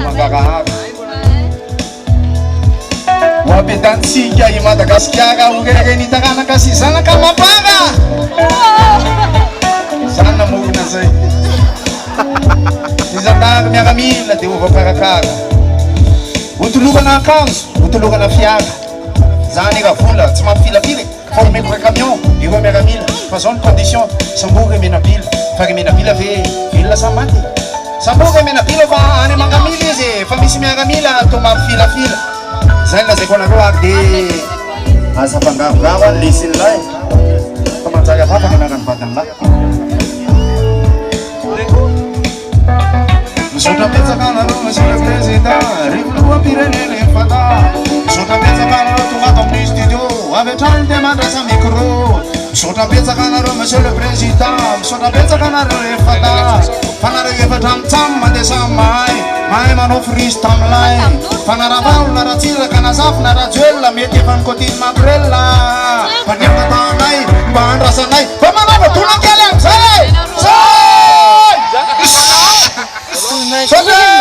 Mangarahara. Ho ampiadantsika i Madagasikara ho reharehan'ny taranaka sy zanaka amam-para! Za namorona zay. Ny zandary miaramila dia ho voakarakara. Ho tolorana akanjo, ho tolorana fiara. Za anie ravola tsy mampifilafila e! Fa omeko ray camion ireo miaramila fa zao ny condition sambory ry menabila fa ry menabila ve velona sa maty sambory ry menabila fa any mangamila izy e fa misy miaramila toa mampifilafila zay ny lazaiko anareo ary de aza afangarongaro any lesy ny lahy fa manjary hafahafa ny anaran'ny vadin'ny lahy. Misaotra betsaka anareo Monsieur le Président, ry filoham-pirenena efa Misaotra betsaka anareo tonga ato amin'ny studio, avy hatrany dia mandraisa micro. Misaotra betsaka anareo Monsieur le Président, misaotra betsaka anareo efa Fa nareo efatra mitsam mandeha samy mahay, mahay manao freestyle milay. Fa na Ravalo na Ratsiraka na Zafy na Rajoelina mety efa nikotiny makorelina. Fa ny angatahanay mba andrasanay, mba manaova dona kely amin'izay e! Zay! Zay!